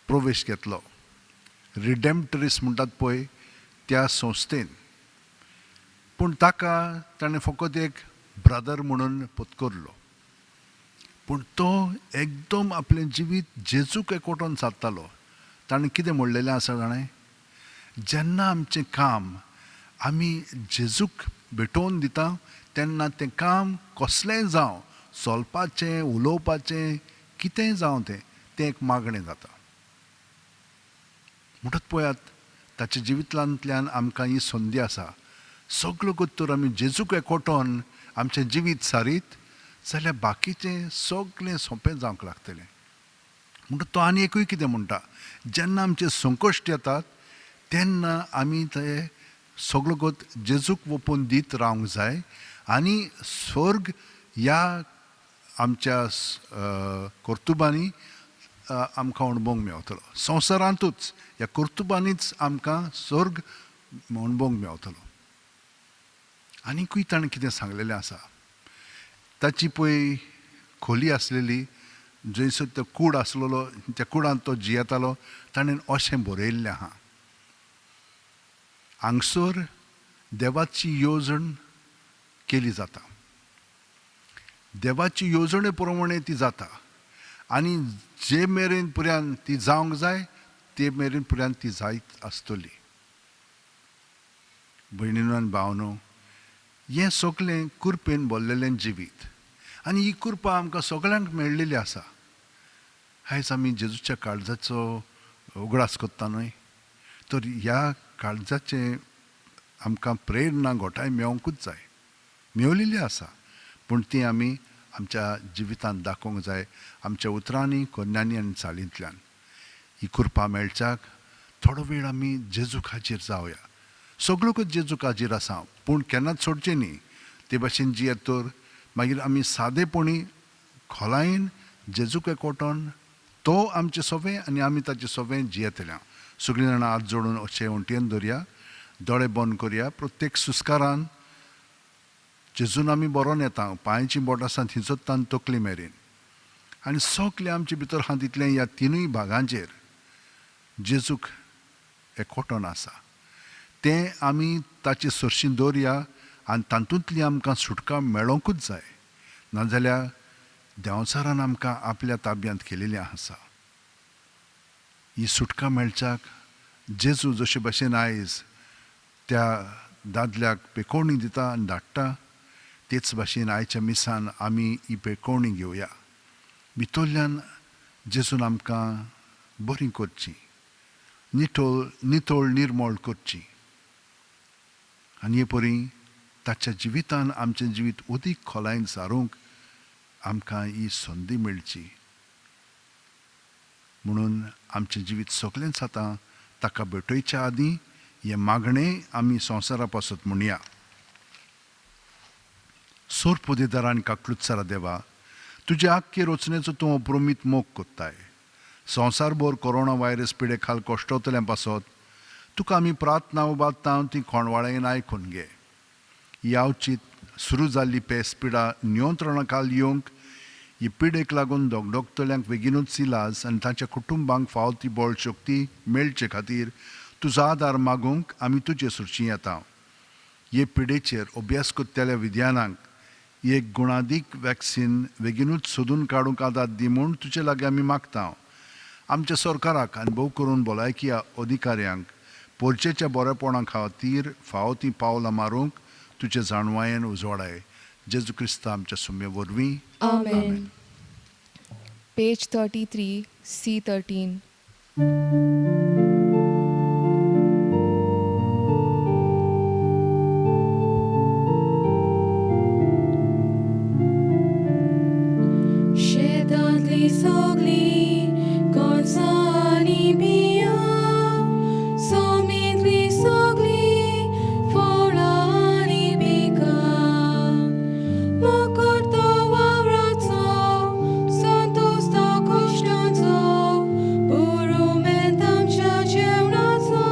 प्रवेश घेतलो रिडेम्प्टरीस म्हणटात पळय त्या संस्थेन. पूण ताका ताणें फकत एक ब्रदर म्हणून पत्करलो, पूण तो एकदम आपलें जिवीत जेजूक एकवटोन सादतालो. ताणें कितें म्हणलेलें आसा जाणें, जेन्ना आमचें काम आमी जेजूक भेटोवन दिता तेन्ना तें काम कसलेंय जावं, चलपाचें, उलोवपाचें, कितेंय जावं, तें तें एक मागणें जाता. म्हणटच पळयात ताच्या जिवितांतल्यान आमकां ही संदी आसा. सगळो तर आमी जेजूक एकवटोन आमचें जिवीत सारीत जाल्यार बाकीचें सगळें सोंपें जावंक लागतलें. म्हणटा तो आनी एकूय कितें म्हणटा, जेन्ना आमचे संकश्ट येतात तेन्ना आमी ते सगळो गोत जेजूक वोपून दीत रावंक जाय आनी स्वर्ग ह्या आमच्या कर्तुबांनी आमकां अणभवंक मेवतलो. संवसारांतूच ह्या कर्तुबांनीच आमकां स्वर्ग अणभवंक मेवतलो. आनीकूय ताणें कितें सांगलेलें आसा, ताची पळय खोली आसलेली जंयसर तो कूड आसलेलो त्या कुडांत तो जियेतालो. ताणें अशें बरयल्लें आहा, हांगसर देवाची येवजण केली जाता, देवाची येवजणे प्रमाणे ती जाता आनी जे मेरेन पर्यंत ती जावंक जाय ते मेरेन पर्यंत ती जायत आसतली. भयणीनो आनी भावनो, हें सगळें कृपेन भरलेलें जिवीत आनी ही कृपा आमकां सगळ्यांक मेळ्ळेली आसा. आयज आमी जेजूच्या काळजाचो उगडास करता न्हय, तर ह्या काळजाचें आमकां प्रेरणा घोटाय मेळोंकूच जाय, मेवलेली आसा, पूण ती आमी आमच्या जिवितांत दाखोवंक जाय, आमच्या उतरांनी, कोन्यांनी आनी चालींतल्यान. ही कृपा मेळच्याक थोडो वेळ आमी जेजूक हाजीर जावया. सगळोकूच जेजूक हाजीर आसा, पूण केन्नाच सोडचें न्ही. ते भाशेन जियेत तर मागीर आमी सादेपणी खोलायेन जेजूक एकवटोन तो आमचें सोवें आनी आमी ताचें सोवें जियेतल्या. सगळीं जाणां हात जोडून अशें वण्टीन धरया, दोळे बंद करया. प्रत्येक सुस्कारान जेजून आमी बरोवन येता, पांयची बोट आसा थिंचोत्तान तकली मेरेन, आनी सगळें आमचे भितर आहा तितलें ह्या तिनूय भागांचेर जेजूक एकवटोन आसा. तें आमी ताचे सरशीं दवरया आनी तातूंतली आमकां सुटका मेळोंकूच जाय, नाजाल्यार देंवचारान आमकां आपल्या ताब्यांत केलेलें आसा. ही सुटका मेळच्याक जेजू जशे भाशेन आयज त्या दादल्याक पेकोवणी दिता आनी धाडटा, तेच भाशेन आयच्या मिसान आमी ही पेकोवणी घेवया. भितरल्यान जेजून आमकां बरी करची, नितळ नितळ निर्मळ करची आनी हे परी ताच्या जिवितान आमचें जिवीत अदीक खोलायेन सारूंक आमकां ही संदी मेळची. म्हणून आमचें जिवीत सगळेंच आतां ताका भेटयच्या आदीं हें मागणें आमी संवसारा पासत म्हणया. सोरपुदेदार आनी काकलुत्सरा देवा, तुजे आख्खे रचनेचो तूं अप्रमीत मोग कोत्ताय. संवसारभर कोरोना व्हायरस पिडे खाल कश्टवतल्यां पासत तुका आमी प्रार्थना उबारता, ती खोणवाळेन आयकून घे. ही आवचीत सुरू जाल्ली पेस पिडा नियंत्रणा खाल येवंक, ही पिडेक लागून दोगदोगतल्यांक बेगीनूच इलाज आनी तांच्या कुटुंबांक फावो ती बळ शक्ती मेळचे खातीर तुजो आदार मागूंक आमी तुजे सुरशी येता. हे पिडेचेर अभ्यास करतल्या विज्ञानांक एक गुणादीक वॅक्सीन बेगीनूच सोदून काडूंक आदार दी म्हूण तुजे लागीं आमी मागता. आमच्या सरकाराक आनी भोव करून भलायकी अधिकाऱ्यांक पोरचेच्या बरेपणा खातीर फावो तीं पावलां मारूंक तुजे जाणवायेन उजवाडाय. जेजू क्रिस्ता आमच्या सुम्ये वरवीं, आमेन. Page 33, C13. शेतांतली सगळी कणसां आनी बियां, सोमींतली सगळी फळां आनी पिकां, मोग तो वावराचो, संतोश तो कश्टांचो, पुरुमेंत आमच्या जेवणाचो.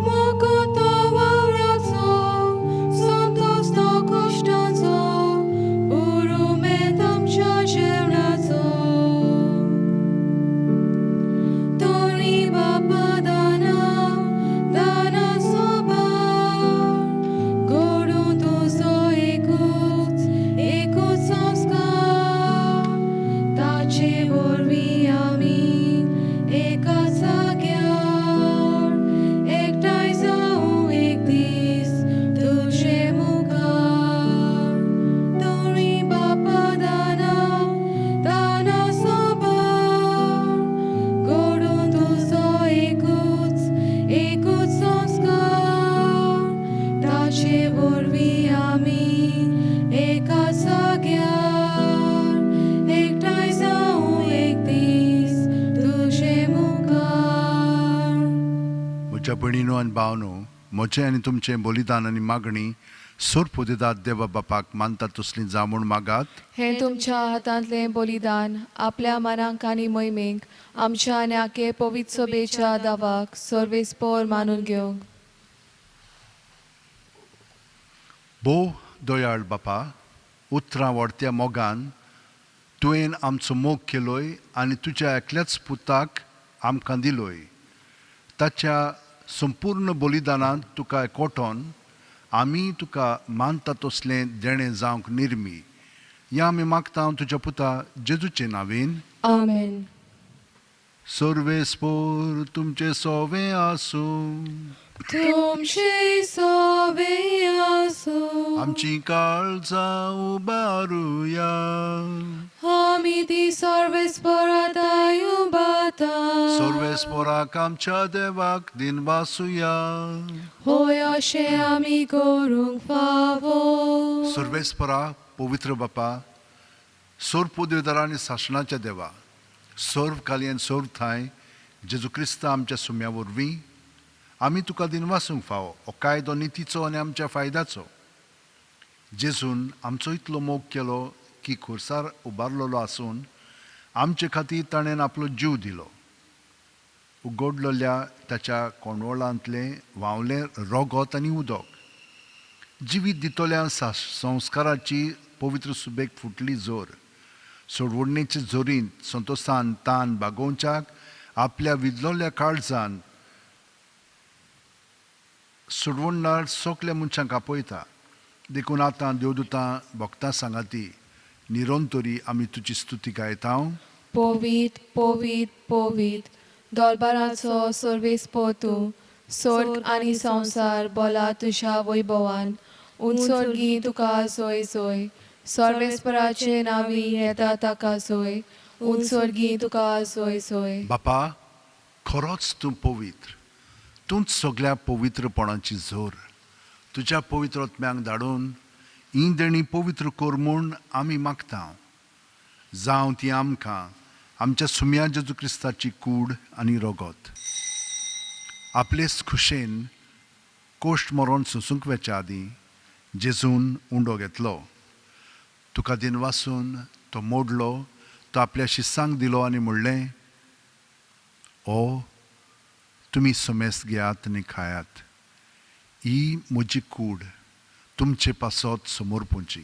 मोग तो वावराचो, संतोश तो कश्टांचो, पुरुमेंत आमच्या जेवणाचो. तोरी बापा दाना दाना सोबार, गोडूं तुजो एकूच एकूच संस्कार, ताचे वरवीं आमी एका जाग्यार एकठांय जावं एक दीस तुजे मुखार. तोरी बापा दाना दाना सोबार, गोडूं तुजो एकूच एकूच संस्कार, ताचे वरवीं आमी एका जाग्यार एकठांय जावं एक दीस तुजे मुखार. म्हज्या भयणीनो आनी भावनो, म्हजें आनी तुमचें बलिदान आनी मागणी सोरपुदेदाद देवा बापाक मानता तसली जावं म्हूण मागात. हें तुमच्या हातांतलें बलिदान आपल्या मनांक आनी मोहिमेक आमच्या आनी आखे पवित्र सभेच्या दावाक सर्वेस्पोर मानून घेवंक. भोव दयाळ बापा, उतरां व्हडत्या मोगान तुवें आमचो मोग केलोय आनी तुज्या एकल्याच पुताक आमकां दिलोय. ताच्या संपूर्ण बलिदानांत तुका एकवटोन आमी तुका मानता तसलें देणें जावंक निर्मी. ह्या आमी मागता तुज्या पुता जेजूचे नांवेन. आमेन. सर्वेस्पोर तुमचें सोवें आसूं. तुमचे सोबे आसूं. आमची काळजां उबारुया. आमी ती सर्वेस्पोराताय उबाता. सर्वेस्पोराक आमच्या देवाक दिनवासुया. होय अशें आमी करूंक फावो. सर्वेस्परा, पवित्र बापा, सर्व पदवेदारा आनी सासणाच्या देवा, सर्व काली आनी सर्व थांय जेजू क्रिस्ता आमच्या सुम्या वरवीं आमी तुका दिनवासूंक फावो. हो कायदो नितीचो आनी आमच्या फायद्याचो. जेजून आमचो इतलो मोग केलो की खुर्सार उबारलेलो आसून आमचे खातीर ताणें आपलो जीव दिलो. उगडलेल्या ताच्या कोंडवळांतलें व्हांवलें रगत आनी उदक जिवीत दितल्या संस्काराची पवित्र सुबेक फुटली जोर. सोडवणेचे जोरींत संतोसान तान बागोवच्याक आपल्या विदलोल्या काळजान सोडवणदार सगल्या मनशांक आपयता. देखून आतां देवदूतां भक्तां सांगाती निरंतरी आमी तुजी स्तुती गायता. पवीत पवीत पवीत दरबाराचो सर्वेस्पोर तूं, स्वर्ग आनी संवसार बोला तुज्या वैभवान. उंचोर्गी तुका सोय सोय, सर्वेस्पराचे नांवी येता ताका सोय, उंचोर्गी तुका सोय सोय. बापा, खरोच तूं पवित्र, तूंच सगल्या पवित्रपणाची जोर. तुज्या पवित्र आत्म्यांक धाडून ही देणी पवित्र कर म्हूण आमी मागता. जावं ती आमकां आमच्या सुम्या जेजू क्रिस्ताची कूड आनी रगत. आपलेच खुशेन कोश्ट मरण सोंसूंक वेच्या आदीं जेजून उंडो घेतलो, तुका दिनवासून तो मोडलो, तो आपल्या शिसांक दिलो आनी म्हणलें, ओ तुमी समेस्त घेयात आनी खायात, ही म्हजी कूड तुमचे पासत समर्पूंची.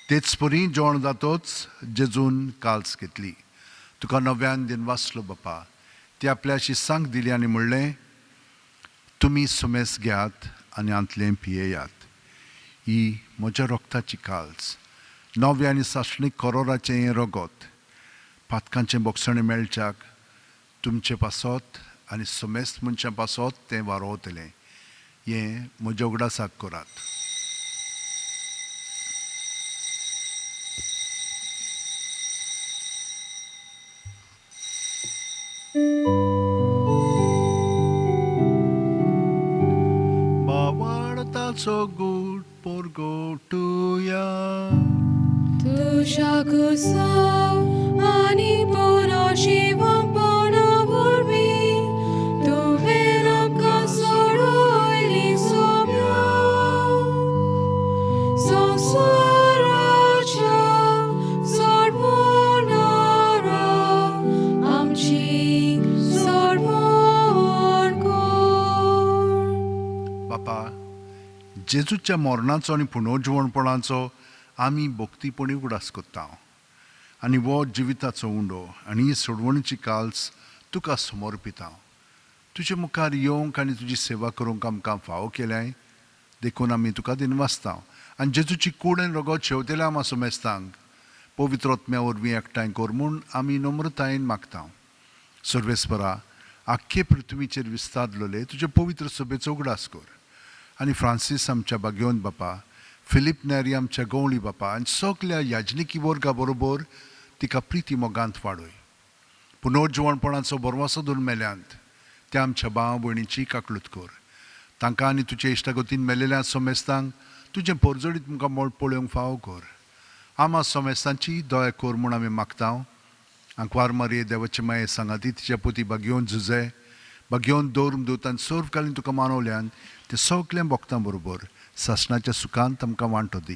तेच परी जेवण जातोच जेजून काल्स घेतली, तुका नव्यान दिनवासलो बापा, ती आपल्या शिसांक दिली आनी म्हणलें, तुमी सुमेस घेयात आनी हांतलें पियेयात, ही म्हज्या रक्ताची काल्स, नव्या आनी सासणीक करोराचें हें रगत, पातकांचें बोगसणें मेळच्याक तुमचे पासत आनी समेस्त मनशां पासत तें वारोवतलें. हें म्हज्या उगडासाक करात. बावाडताचो गूट पोरगोटुया. तुज्या कुसाव आनी पुनर्जिवपणा वरवीं तुवें आमकां सोडयली सोम्या. संवसाराच्या सोडवणारा आमची सोडवण कर. बापा, जेजूच्या मरणाचो आनी पुनर्जिवणपणाचो आमी भक्तीपणी उगडास करता आनी हो जिविताचो उंडो आनी ही सोडवणीची काल्स तुका समर्पिता. तुजे मुखार येवंक आनी तुजी सेवा करूंक आमकां फावो केल्याय देखून आमी तुका दिनवासता. आनी जेजूची कूड आनी रगत शेवतेल्या आमा समेस्तांक पवित्र आत्म्या वरवीं एकठांय कर म्हूण आमी नम्रतायेन मागता. सर्वेस्परा, आख्खे पृथ्वीचेर विस्तारलेले तुजे पवित्र सभेचो उगडास कर आनी फ्रांसीस आमच्या बागेवन बापा, फिलीप नेरी आमच्या गवळी बापा आनी सगल्या याजनिकी वर्गा बरोबर तिका प्रिती मोगांत वाडय. पुनर्जिवणपणाचो बरवासो धरून मेल्यांत त्या आमच्या भाव भयणीची काकलूत कर. तांकां आनी तुजे इश्टागतीन मेलेल्या समेस्तांक तुजें परजळीत मुखार मोड पळोवंक फावो कर. आमा समेस्तांची दया कर म्हूण आमी मागता. आंकवार मारये देवाचे माये सांगाती तिच्या पोती बागेवन झुजे बागेवन दवरून दवतान सर्वकालीन तुका मानवल्यान ते सगळ्या भक्तां बरोबर सासणाच्या सुखांत आमकां वांटो दी.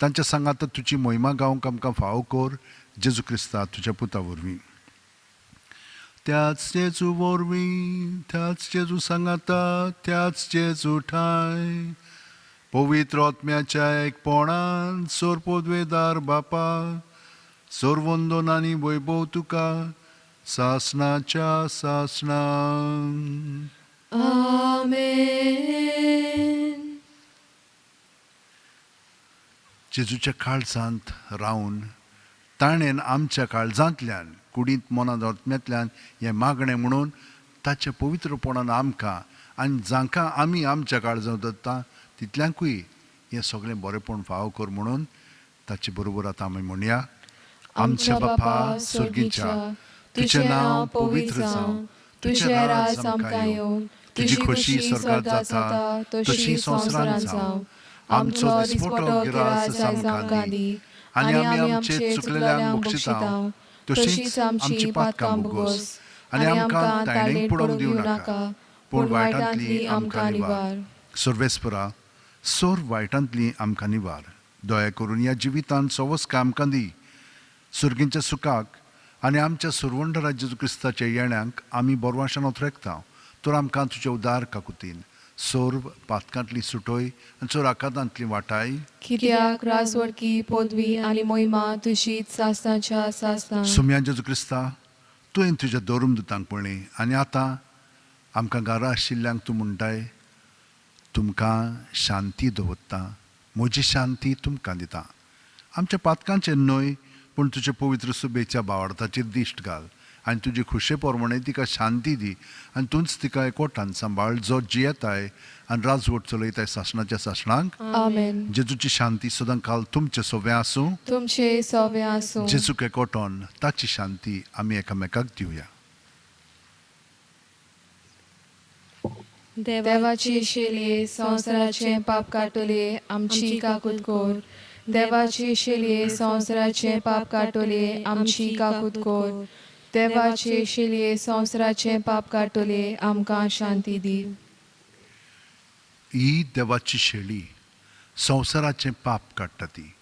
तांच्या सांगात तुजी मोहिमा गावंक आमकां फावो कर जेजू क्रिस्ता तुज्या पुता वरवीं. त्याच जेजू वरवीं, त्याच जेजू सांगाता, त्याच जेजू ठांय पवित्र आत्म्याच्या एकपणान सोरपोदवेदार बापा, सर्वंदन आनी वैभव तुका सासणाच्या सासणान. आमेन. जेजूच्या काळजांत रावन ताणें आमच्या काळजांतल्यान कुडींत मनांत आत्म्यांतल्यान हें मागणें म्हणून ताच्या पवित्रपणान आमकां आनी जांकां आमी आमच्या काळजांत दवरता तितल्यांकूय हें सगळें बरेंपण फावो कर म्हणून ताचे बरोबर आतां आमी म्हणया. आमच्या बापा सर्गीच्या, तुजें नांव पवित्र जावं, तुजें राज आमकां येवं, तुजी खोशी स्वर्गात जाता तशी संवसारांत जावं. आमचो दिसपटो गिरास आमकां दी आनी आमी आमचे चुकलेल्यांक बक्षिता तशीच आमची पातकां भोगोस आनी आमकां ताणेक पडोवंक दिवं नाका, पूण वायटांतली आमकां निवार. सर्वेस्परा, सर्व वायटांतली आमकां निवार. दया करून ह्या जिवितांत सवस्क आमकां दी. सर्गींच्या सुखाक आनी आमच्या सुरवंडरा जेजू क्रिस्ताच्या येण्याक आमी बरवाशान ओथरेकता. तर आमकां तुज्या उदार काकुतीन सर्व पातकांतली सुटोय आनी चोर आकादांतली वाटाय. कित्याक राजवडकी पदवी आनी मोहिमा तुजीच सासणाच्या सासणां. सोम्या जेजू क्रिस्ता, तुवें तुज्या धर्म दुतांक पळय आनी आतां आमकां घरा आशिल्ल्यांक तूं म्हणटाय, तुमकां शांती दवरता, म्हजी शांती तुमकां दिता. आमच्या पातकांचेर न्हय पूण तुजे पवित्र सुबेच्या बावडताचेर दिश्ट घाल आनी तुजे खुशे प्रमाणे तिका शांती दी आनी तूंच तिका एकवटान सांबाळ, जो जियेताय आनी राजवट चलयताय सासणाच्या सासणांक. आमेन. जेजूची शांती सदां काल तुमचें सोवें आसूं. तुमचे सोवे आसूं. जेजूक एकवटोन ताची शांती आमी एकामेकाक दिवया. देवाची शेलये संवसाराचें पाप काडटले, आमची काकूत कर. देवाची शेलये संवसाराचें पाप काडटले, आमची काकूत कर. देवाची शेलये संवसाराचें पाप काडटले, आमकां शांती दी. ही देवाची शेळी संवसाराचें पाप काडटा. ती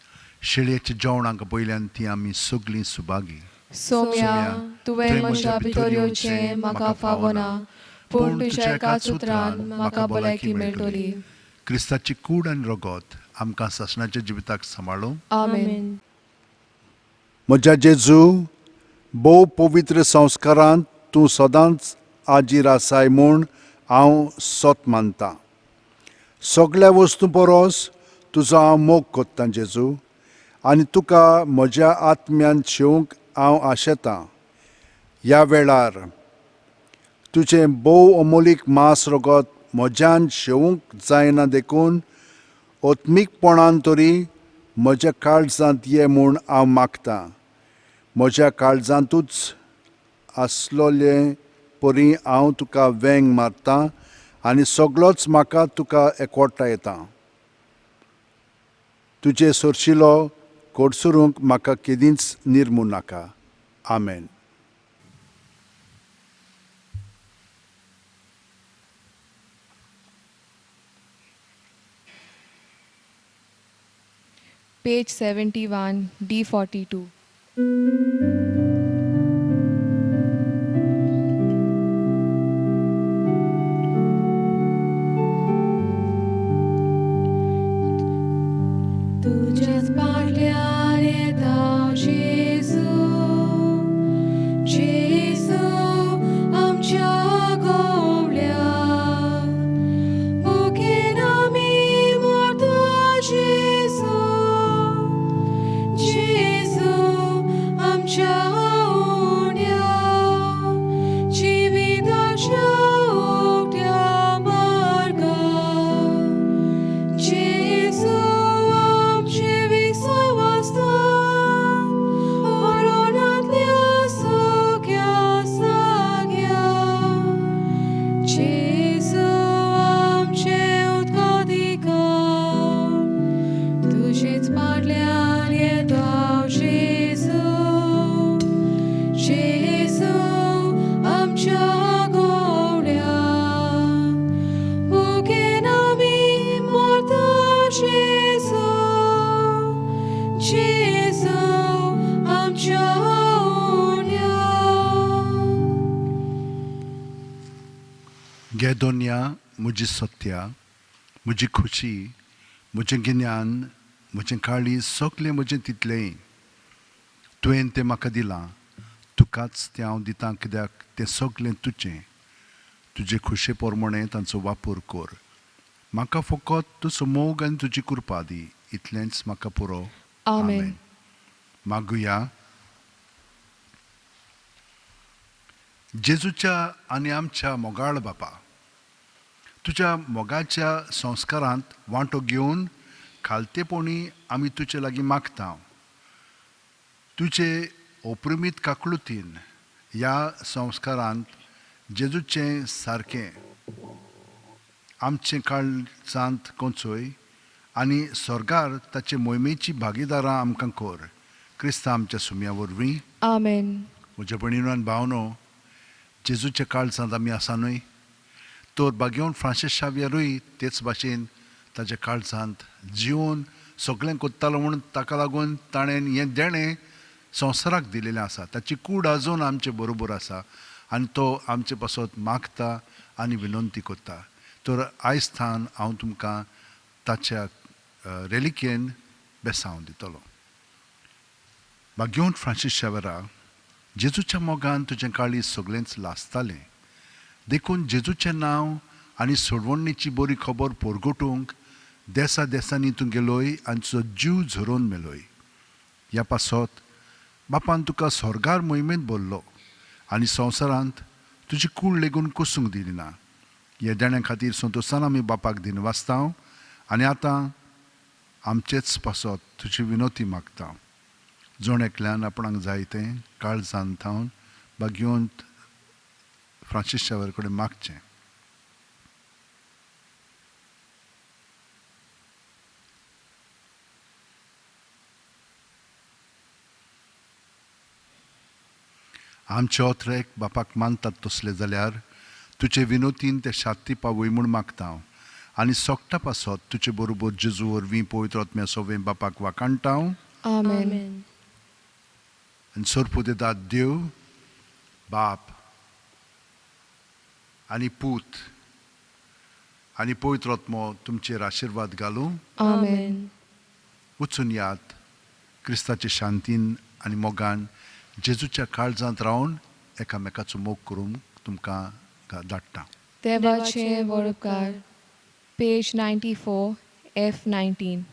शेळयेच्या जेवणाक पयल्यान ती आमी सगळीं सुभागी. सोम्या, तुवें म्हज्या भितर येवचें म्हाका फावना, पूण तुज्या एकाच उतरान म्हाका भलायकी मेळटली. क्रिस्ताची कूड आनी रगत आमकां सासणाच्या जिविताक सांबाळूं. आमेन. म्हज्या जेजू, भोव पवित्र संस्कारांत तूं सदांच आजीर आसाय म्हूण हांव सत मानतां. सगळ्या वस्तूं परस तुजो हांव मोग कोत्तां जेजू, आनी तुका म्हज्या आत्म्यान शेवंक हांव आशेतां. ह्या वेळार तुजें भोव अमोलीक मांस रगत म्हज्यान शेवंक जायना देखून आत्मीकपणान तरी म्हज्या काळजांत ये म्हूण हांव मागतां. म्हज्या काळजांतूच आसलोले परी हांव तुका वेंग मारतां आनी सगळोच म्हाका तुका एकवटायता. तुजे सरशिलो कोडसरूंक म्हाका केदींच निर्मू नाका. आमेन. Page 71, D42. तुझ्याच पाटल्यान येता जेजू, जेजू आमच्या गोवल्या. भुकेन आमी मरता जेजू, जेजू आमच्या उण्या. जिविताच्या उकत्या मार्गार जेजू आमचे विसवासता, मरणांतल्या सुख्या जाग्यार. जेजू आमचे उदकाधिकार, तुजेच फाटल्यान येता जेजू, जेजू आमच्या गोवड्या. भुकेन आमी मरता जेजू, जेजू आमच्या उण्या. गे दोनया, म्हजी सत्या, म्हजी खुशी, म्हजें गिन्यान, म्हजें काळीज, सगळें म्हजें तितलेंय तुवें तें म्हाका दिलां. तुकाच तें हांव दितां, कित्याक तें सगळें तुजें. तुजे खुशे प्रमाणे तांचो वापर कर. म्हाका फकत तुजो मोग आनी तुजी कृपा दी, इतलेंच म्हाका पुरो. आमेन. मागुया. जेजूच्या आनी आमच्या मोगाळ बापा, तुज्या मोगाच्या संस्कारांत वांटो घेवन खालतेपणी आमी तुजे लागीं मागता. तुजे ओप्रिमीत काकळुतीन ह्या संस्कारांत जेजूचें सारकें आमचें काळजांत कोंचोय आनी स्वर्गार ताचे मोहिमेची भागीदारां आमकां कर, क्रिस्ता आमच्या सुम्या वरवीं. आमेन. म्हज्या भयणीनो आनी भावनो, जेजूच्या काळजांत आमी आसा न्हय, तर बागेवन फ्रांसीस शावियरूय तेच भाशेन ताच्या काळजांत जिवन सगळें कोत्तालो म्हूण ताका लागून ताणें हें देणें संवसाराक दिलेलें आसा. ताची कूड आजून आमचे बरोबर आसा आनी तो आमचे पासत मागता आनी विनंती करता. तर आयज थावन हांव तुमकां ताच्या रेलिकेन बेसांव दितलो. बागेवन फ्रांसीस शावेरा, जेजूच्या मोगान तुजें काळीज सगळेंच लासतालें, देखून जेजूचें नांव आनी सोडवणीची बरी खबर परगटूंक देसा देसांनी तूं गेलोय आनी तुजो जीव झरोवन मेलोय. ह्या पासत बापान तुका स्वर्गार मोहिमेंत भरलो आनी संवसारांत तुजी कूड लेगून कोसूंक दिली ना. ह्या देण्या खातीर संतोशान आमी बापाक दिनवासता आनी आतां आमचेच पासत तुजी विनोती मागता. जण एकल्यान आपणाक जाय तें काळजान थावन बागेवंत फ्रांसीस शावर कडेन मागचें. आमचे ओत्रेक बापाक मानतात तसले जाल्यार तुजे विनोतीन ते शाती पावय म्हूण मागता हांव आनी सोगटा पासत तुजे बरोबर जेजू वरवीं पवित्र आत्म्या सोवें बापाक वाखाणटा हांव. आमेन. आनी सोरपुदेदाद देव बाप आनी पूत आनी पवित्र आत्मो तुमचेर आशिर्वाद घालूं. आमेन. वचून यात क्रिस्ताचे शांतीन आनी मोगान जेजूच्या काळजांत रावन एकामेकाचो मोग करूंक तुमकां धाडटा. देवाचे वळपकार. Page 94 F 19.